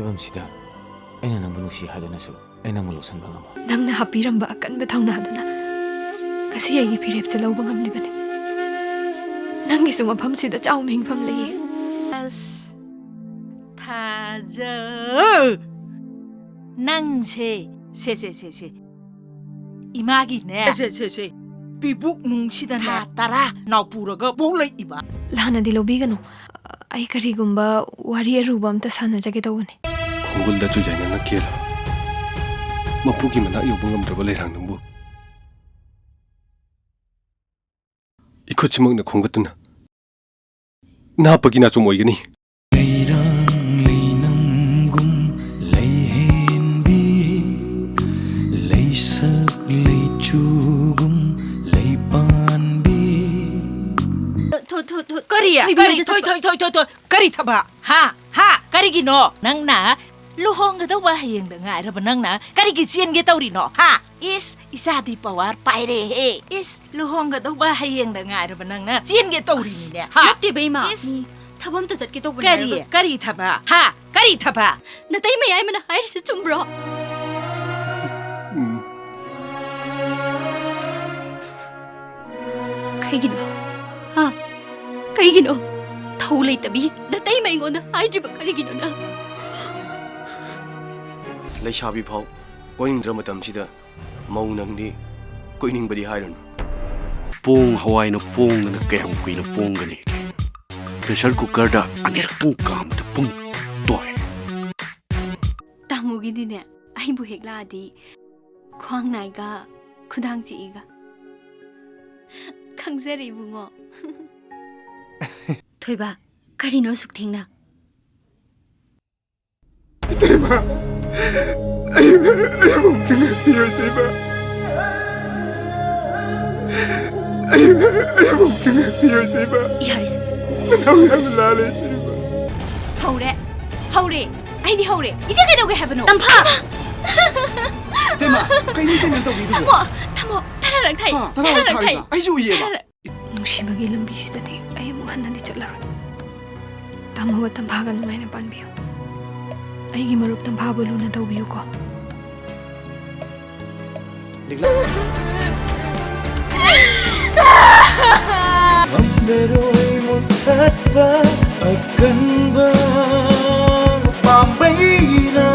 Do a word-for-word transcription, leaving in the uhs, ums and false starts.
ꯃꯇꯝꯁꯤꯗ ꯑꯩꯅ ꯅꯪꯕꯨ ꯅꯨꯡꯁꯤ ꯍꯥꯏꯗꯨꯅꯁꯨ ꯑꯩ ꯅꯪꯕꯨ ꯂꯧꯁꯤꯟꯕ ꯉꯝꯃꯣꯏ꯫ ꯅꯪꯅ ꯍꯥꯞꯄꯤꯔꯝꯕ ꯑꯀꯟꯕ ꯊꯧꯅꯥꯗꯨꯅ ꯉꯁꯤ ꯑꯩꯒꯤ ꯐꯤꯔꯦꯞꯁꯦ ꯂꯧꯕ ꯉꯝꯂꯤꯕꯅꯤ꯫ ꯅꯪꯒꯤꯁꯨ ꯃꯐꯝꯁꯤꯗ ꯆꯥꯎꯅ ꯍꯤꯡꯐꯝ ꯂꯩꯌꯦ꯫ ꯑꯁ, ꯊꯥꯖ-, ꯅꯪꯁꯦ, ꯁꯦ, ꯁꯦ, ꯁꯦ, ꯁꯦ꯫ ꯏꯃꯥꯒꯤꯅꯦ꯫ ꯁꯦ, ꯁꯦ, ꯁꯦ꯫ ꯄꯤꯕꯨꯛ ꯅꯨꯡꯁꯤꯗꯅꯦ꯫ ꯊꯥ ꯇꯔꯥ ꯅꯥꯎꯄꯨꯔꯒ ꯄꯣꯛꯂꯛꯏꯕ꯫ ꯂꯥꯟꯅꯗꯤ ꯂꯧꯕꯤꯒꯅꯨ꯫ ꯑꯩ ꯀꯔꯤꯒꯨꯝꯕ ꯋꯥꯔꯤ ꯑꯔꯨꯕ ꯑꯝꯇ ꯁꯥꯟꯅꯖꯒꯦ ꯇꯧꯕꯅꯤ꯫ ꯈꯣꯡꯒꯨꯜꯗ ꯆꯨꯖꯥꯏꯅꯅ ꯀꯦꯜꯂꯕ ꯃꯄꯨꯒꯤ ꯃꯅꯥꯛ ꯌꯧꯕ ꯉꯝꯗ꯭ꯔꯕ ꯂꯩꯔꯥꯡ ꯅꯪꯕꯨ ꯏꯈꯨꯠꯁꯤꯃꯛꯅ ꯈꯣꯝꯒꯠꯇꯨꯅ ꯅꯍꯥꯛꯄꯒꯤ ꯅꯥꯆꯣꯝ ꯑꯣꯏꯒꯅꯤ꯫ ꯂꯩꯔꯥꯡꯂꯤ ꯅꯪꯒꯨꯝ ꯂꯩꯍꯦꯟꯕꯤ, ꯂꯩꯁꯛ ꯂꯩꯆꯨꯒꯨꯝ ꯂꯩꯄꯥꯟꯕꯤ꯫ ꯊꯣ-, ꯊꯣ-, ꯊꯣ-, ꯀꯔꯤ? ꯊꯣꯏꯕꯤ ꯀꯔꯤ? ꯍꯣꯏꯗ ꯊꯣꯏ, ꯆꯠꯄ- ꯊꯣꯏ, ꯊꯣꯏ, ꯊꯣꯏ, ꯊꯣꯏ, ꯀꯔꯤ ꯊꯕꯛ? ꯍꯥ? ꯍꯥ? ꯀꯔꯤꯒꯤꯅꯣ? ꯅꯪꯅ ꯂꯨꯍꯣꯡꯒꯗꯧꯕ ꯍꯌꯦꯡꯗ ꯉꯥꯏꯔꯕ ꯅꯪꯅ ꯀꯔꯤꯒꯤ ꯆꯦꯟꯒꯦ ꯇꯧꯔꯤꯅꯣ? ꯍꯥ? ꯏꯁ, ꯏꯆꯥꯗꯤ ꯄꯋꯥꯔ ꯄꯥꯏꯔꯦꯍꯦ꯫ ꯏꯁ, ꯂꯨꯍꯣꯡꯒꯗꯧꯕ ꯍꯌꯦꯡꯗ ꯉꯥꯏꯔꯕ ꯅꯪꯅ ꯆꯦꯟꯒꯦ ꯇꯧꯔꯤꯅꯤꯅꯦ, ꯍꯥ? ꯅꯠꯇꯦꯕ, ꯏꯃꯥ꯫ ꯏꯁ꯫ ꯃꯤ ꯊꯕꯛ ꯑꯝꯇ ꯆꯠꯀꯦ ꯇꯧꯕꯅꯦ ꯀꯔꯤ? ꯍꯥꯏꯔꯒ꯫ ꯀꯔꯤ ꯊꯕꯛ? ꯍꯥ? ꯀꯔꯤ ꯊꯕꯛ? ꯅꯇꯩ ꯃꯌꯥꯏꯃꯅ ꯍꯥꯏꯔꯤꯁꯦ ꯆꯨꯝꯕ꯭ꯔꯣ? ꯎꯝ꯫ ꯀꯩꯒꯤꯅꯣ? ꯍꯥ? ꯀꯩꯒꯤꯅꯣ? ꯊꯧ ꯂꯩꯇꯕꯤ ꯅꯇꯩꯃ ꯑꯩꯉꯣꯟꯗ ꯍꯥꯏꯗ꯭ꯔꯤꯕ ꯀꯔꯤꯒꯤꯅꯣ ꯅꯪ? ꯂꯩꯁꯥꯕꯤ ꯐꯥꯎ ꯀꯣꯏꯅꯤꯡꯗ꯭ꯔ ꯃꯇꯝꯁꯤꯗ ꯃꯧ ꯅꯪꯗꯤ ꯀꯣꯏꯅꯤꯡꯕꯗꯤ ꯍꯥꯏꯔꯨꯅꯨ꯫ ꯄꯣꯡ ꯍꯋꯥꯏꯅ ꯄꯣꯡꯗꯅ ꯀꯌꯥꯝ ꯀꯨꯏꯅ ꯄꯣꯡꯒꯅꯤ? ꯄ꯭ꯔꯦꯁꯔ ꯀꯨꯀꯔꯗ ꯑꯅꯤꯔꯛꯇꯪ ꯀꯥꯝꯕꯗ ꯄꯨꯡ ꯇꯣꯛꯑꯦ꯫ ꯇꯥꯃꯣꯒꯤꯗꯤꯅꯦ, ꯑꯩꯕꯨ ꯍꯦꯛ ꯂꯥꯛꯑꯗꯤ ꯈ꯭ꯋꯥꯡ ꯅꯥꯏꯒ ꯈꯨꯗꯥꯡ ꯆꯤꯛꯏꯒ꯫ ꯈꯪꯖꯔꯦ, ꯏꯕꯨꯡꯉꯣ꯫ ꯊꯣꯏꯕ, ꯀꯔꯤꯅꯣ ꯑꯁꯨꯛ ꯊꯦꯡꯅ? ꯏꯇꯩꯃ, ꯑꯩ, ꯑꯩꯕꯨ ꯑꯝꯇ ꯉꯥꯛꯄꯤꯌꯨ, ꯏꯇꯩꯃ꯫ ꯑꯩ, ꯑꯩꯕꯨ ꯑꯝꯇ ꯉꯥꯛꯄꯤꯌꯨ, ꯏꯇꯩꯃ꯫ ꯌꯥꯔꯦꯁꯦ꯫ ꯃꯊꯧ ꯌꯥꯝ ꯂꯥꯜꯂꯦ, ꯏꯇꯩꯃ꯫ ꯍꯧꯔꯦ, ꯍꯧꯔꯦ, ꯑꯩꯗꯤ ꯍꯧꯔꯦ꯫ ꯏꯆꯦ ꯀꯩꯗꯧꯒꯦ ꯍꯥꯏꯕꯅꯣ? ꯇꯝꯐꯥ! ꯏꯇꯩꯃ, ꯀꯩꯅꯣ ꯏꯇꯩꯃ ꯇꯧꯕꯤꯗꯨꯕꯣ? ꯊꯝꯃꯣ, ꯊꯝꯃꯣ, ꯇꯔꯥꯔꯛ ꯊꯥꯏ, ꯍꯥ, ꯇꯔꯥꯔꯛ ꯇꯔꯥꯔꯛ ꯊꯥꯏ꯫ ꯊꯥꯏꯕ? ꯑꯩꯁꯨ ꯎꯏꯌꯦꯕ꯫ ꯇꯔꯥꯔꯛ꯫ ꯅꯨꯡꯁꯤꯕꯒꯤ ꯂꯝꯕꯤꯁꯤꯗꯗꯤ ꯑꯩ ꯑꯃꯨꯛ ꯍꯟꯅꯗꯤ ꯆꯠꯂꯔꯣꯏ꯫ ꯇꯥꯃꯣꯒ ꯇꯝꯐꯥꯒ ꯅꯨꯡꯉꯥꯏꯅ ꯄꯥꯟꯕꯤꯌꯨ꯫ ꯑꯩꯒꯤ ꯃꯔꯨꯞ ꯇꯝꯐꯥꯕꯨ ꯂꯨꯅ ꯇꯧꯕꯤꯌꯨꯀꯣ꯫ ꯉꯝꯂꯔꯣꯏ ꯃꯨꯊꯠꯄ ꯑꯀꯟꯕ ꯄꯥꯝꯕꯩꯅ